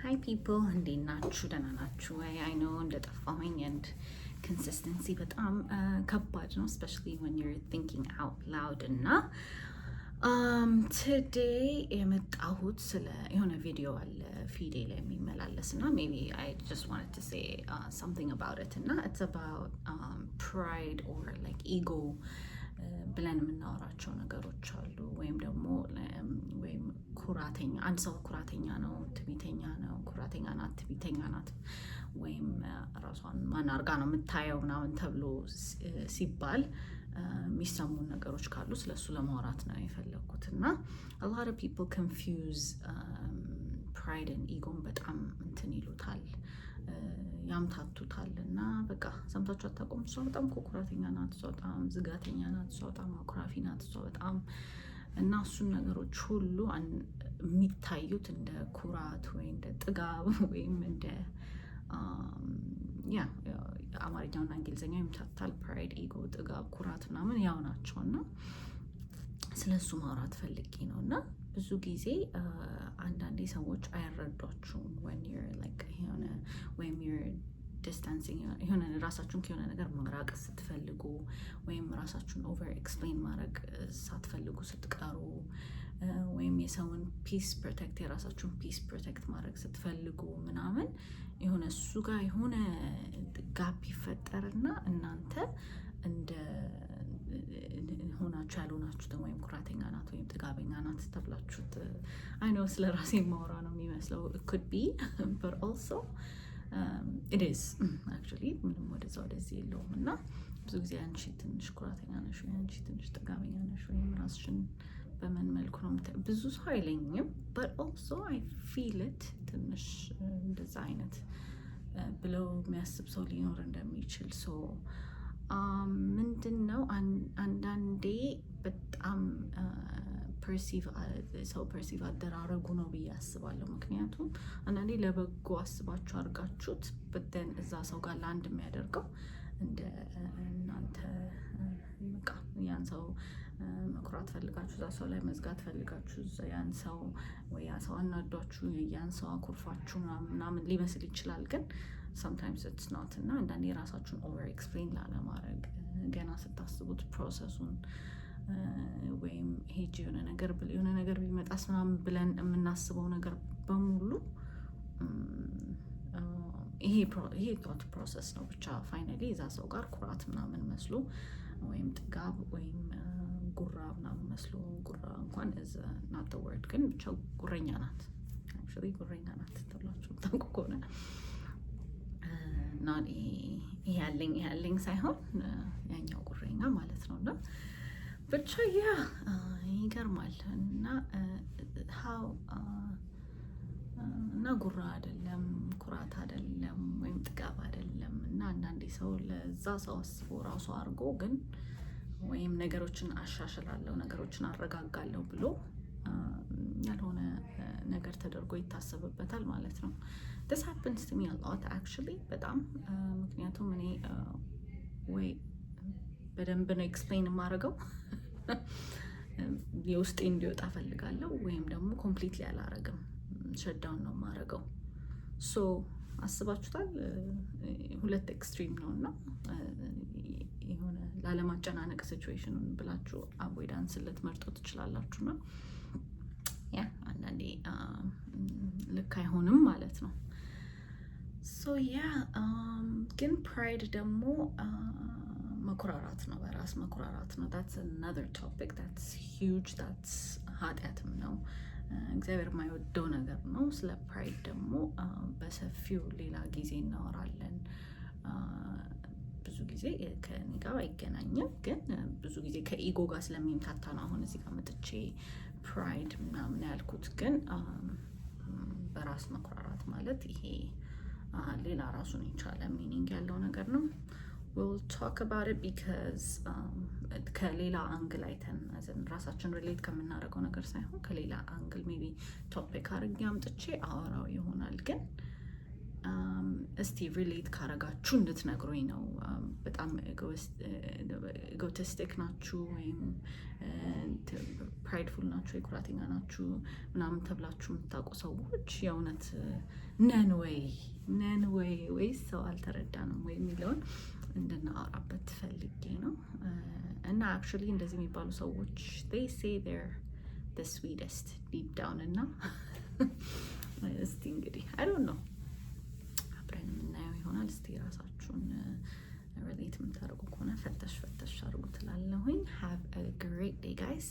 Hi people፣ እንዴት ናችሁ? ደህና ናችሁ ወይ? I know እንደጠፋሁኝ and consistency በጣም ከባድ ነው፣ especially when you're thinking out loud። እና today የመጣሁት ስለ የሆነ ቪዲዮ አለ feed ኤ ላይ የሚመላለስ እና maybe I just wanted to say something about it። እና it's about pride or like ego ብለን የምናወራቸው ነገሮች አሉ። ወይም ደግሞ ወይም ኩራተኛ፣ አንድ ሰው ኩራተኛ ነው፣ ትዕቢተኛ ነው፣ ኩራተኛ ናት፣ ትዕቢተኛ ናት፣ ወይም ራሷን ማን አርጋ ነው የምታየው ምናምን ተብሎ ሲባል የሚሰሙን ነገሮች ካሉ ስለሱ ለማውራት ነው የፈለግኩት። እና a lot of people confuse pride and ego ን፣ በጣም እንትን ይሉታል፣ ያምታቱታል። እና በቃ ሰምታችሁ አታውቁም? እሷ በጣም እኮ ኩራተኛ ናት፣ እሷ በጣም ዝጋተኛ ናት፣ እሷ በጣም አኩራፊ ናት፣ እሷ በጣም እና እሱን ነገሮች ሁሉ የሚታዩት እንደ ኩራት ወይ እንደ ጥጋብ ወይም እንደ yeah፣ አማርኛውና እንግሊዝኛው ይምታታል። Pride፣ ego፣ ጥጋብ፣ ኩራት ምናምን ያው ናቸው። እና ስለ እሱ ማውራት ፈልጌ ነው። እና ብዙ ጊዜ አንዳንዴ ሰዎች አይረዷችሁም when you're like የሆነ ወይም you're distancing፣ የሆነ ራሳችሁን ከሆነ ነገር ማራቅ ስትፈልጉ ወይም ራሳችሁን over explain ማድረግ ሳትፈልጉ ስትቀሩ ወይም የሰውን peace protect፣ የራሳችሁን peace protect ማድረግ ስትፈልጉ ምናምን የሆነ እሱ ጋር የሆነ gap ይፈጠርና እናንተ እንደ ሆናችሁ ያልሆናችሁትን ወይም ኩራተኛ ናት ወይም ጥጋበኛ ናት ተብላችሁት። I know ስለ ራሴ ማውራ ነው የሚመስለው፣ could be, but also it is actually ምንም ወደዛ ወደዚህ የለውም። እና ብዙ ጊዜ አንቺ ትንሽ ኩራተኛ ነሽ ወይ አንቺ ትንሽ ጥጋበኛ ነሽ ወይም ራስሽን በምን መልኩ ነው፣ ብዙ ሰው አይለኝም፣ but also I feel it፣ ትንሽ እንደዛ አይነት ብለው የሚያስብ ሰው ሊኖር እንደሚችል። So ምንድን ነው፣ አንዳንዴ በጣም perceive ሰው perceive አደራረጉ ነው ብዬ አስባለሁ። ምክንያቱም አንዳንዴ ለበጎ አስባችሁ አድርጋችሁት but then እዛ ሰው ጋር land የሚያደርገው እንደ እናንተ በቃ ያን ሰው መኩራት ፈልጋችሁ፣ እዛ ሰው ላይ መዝጋት ፈልጋችሁ፣ ያን ሰው ወይ ያ ሰው አናዷችሁ፣ ያን ሰው አኩርፋችሁ ምናምን ሊመስል ይችላል። ግን sometimes it's not። እና አንዳንዴ የራሳችሁን over explain ላለማድረግ ገና ስታስቡት process ኡን ወይም ሄጅ የሆነ ነገር ቢመጣስ ምናምን ብለን የምናስበው ነገር በሙሉ ይሄ thought process ነው። ብቻ finally እዛ ሰው ጋር ኩራት ምናምን መስሎ ወይም ጥጋብ ወይም ጉራ ምናምን መስሎ፣ ጉራ እንኳን is not the word፣ ግን ብቻ ጉረኛ ናት፣ actually ጉረኛ ናት ተብላችሁ ታውቁ ከሆነ እና ይሄ ያለኝ ይሄ ያለኝ ሳይሆን ያኛው ጉረኛ ማለት ነው። እና ብቻ yeah፣ ይገርማል። እና how እና ጉራ አይደለም፣ ኩራት አይደለም፣ ወይም ጥጋብ አይደለም። እና አንዳንዴ ሰው ለዛ ሰው አስቦ ራሱ አድርጎ ግን ወይም ነገሮችን አሻሽላለሁ፣ ነገሮችን አረጋጋለሁ ብሎ ያልሆነ ነገር ተደርጎ ይታሰብበታል ማለት ነው። This happens to me a lot actually በጣም። ምክንያቱም እኔ ወይ በደንብ ነው explain የማደርገው፣ የውስጤ እንዲወጣ ፈልጋለሁ፣ ወይም ደግሞ completely አላረግም፣ shut down ነው የማደርገው። So አስባችሁታል? ሁለት extreme ነው። እና የሆነ ላለማጨናነቅ situation ኑን ብላችሁ avoidance ን ልትመርጡ ትችላላችሁ። እና yeah፣ አንዳንዴ ልክ አይሆንም ማለት ነው። So yeah፣ ግን pride ደግሞ መኩራራት ነው፣ በራስ መኩራራት ነው። That's another topic, that's huge, that's ኃጢአትም ነው፣ እግዚአብሔር የማይወደው ነገር ነው። ስለ pride ደግሞ በሰፊው ሌላ ጊዜ እናወራለን። ብዙ ጊዜ ከእኔ ጋር አይገናኝም፣ ግን ብዙ ጊዜ ከ ego ጋር ስለሚምታታ ነው አሁን እዚህ ጋር መጥቼ pride ምናምን ያልኩት። ግን በራስ መኩራራት ማለት ይሄ ሌላ ራሱን የቻለ meaning ያለው ነገር ነው። We'll talk about it because ከሌላ angle አይተን ራሳችን relate ከምናደርገው ነገር ሳይሆን ከሌላ angle maybe topic አድርጌ አምጥቼ አወራው ይሆናል። ግን እስቲ relate ካረጋችሁ እንድትነግሩኝ ነው። በጣም egotistic ናችሁ ወይም prideful ናችሁ ወይ ኩራተኛ ናችሁ ምናምን ተብላችሁ የምታውቁ ሰዎች የእውነት ነን ወይ፣ ነን ወይ ወይስ ሰው አልተረዳንም ወይ የሚለውን እንድናወራበት ፈልጌ ነው። እና actually እንደዚህ የሚባሉ ሰዎች they say they're the sweetest deep down። እና እስቲ እንግዲህ I don't know፣ አብረን የምናየው ይሆናል። እስቲ ራሳችሁን relate የምታደርጉ ከሆነ ፈተሽ ፈተሽ አድርጉ ትላለሁኝ። Have a great day, guys.